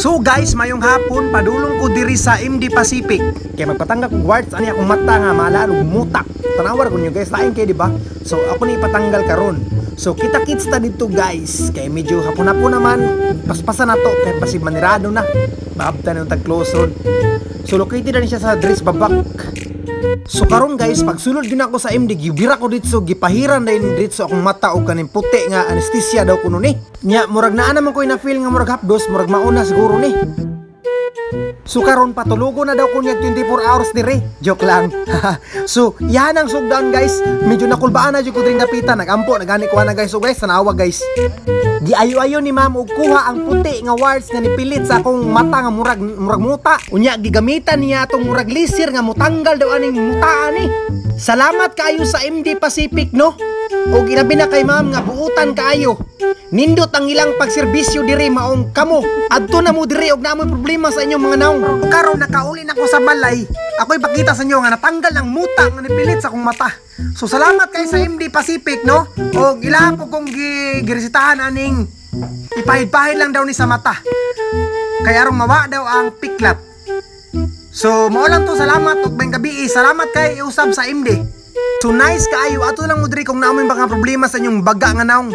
So guys, mayong hapon, padulong ko diri sa MD Pacific. Kay magpatanggal kog warts ani akong mata nga mala og muta. Tanawar ko niyo guys, lain kay, di ba? So ako ni ipatanggal karon. So kita kits ta dito, guys. Kay medyo hapon-hapon naman, paspasan na to kay pasig manirado na. Maabtan yung tag close ron. So located na ni siya sa Dres Babak. So karon guys, pagsulod gyud ako sa MD, gibira ko dito, gipahiran dayon dito akong mata og kaning puti nga anesthesia daw kuno ni. Nya murag naa naman ko'y na feel nga murag hapdos, murag mauna siguro ni. So karon patulugo na daw ko niya 24 hours dire. Joke lang. So yan ang sugdan, guys. Medyo nakulbaan na jud ko diri dapita, nagampo nagani ko na, guys. So guys, tanawa, guys. Giayo-ayo ni ma'am og kuha ang puti nga warts nga nipilit sa akong mata nga murag murag muta. Unya gigamitan niya atong murag laser nga mutanggal daw aning muta ani. Salamat kaayo sa MD Pacific, no. Og ilabi na kay ma'am nga buutan kaayo. Nindot ang ilang pagserbisyo diri, maong kamo. Adto na mo diri og naa moy problema sa inyong mga naong. Karon nakauli na ko sa balay. Ako ipakita sa inyo nga natanggal ang muta nga nipilit sa akong mata. So salamat kay sa MD Pacific, no. Og ilaha po kong giresetahan aning ipahid-pahid lang daw ni sa mata. Kay arong mawa daw ang piklat. So mao lang to, salamat ug maayong gabi. Salamat kay usab sa MD. So nice kaayo, ato lang mo diri kung naa moy mga problema sa inyong baga nga naong.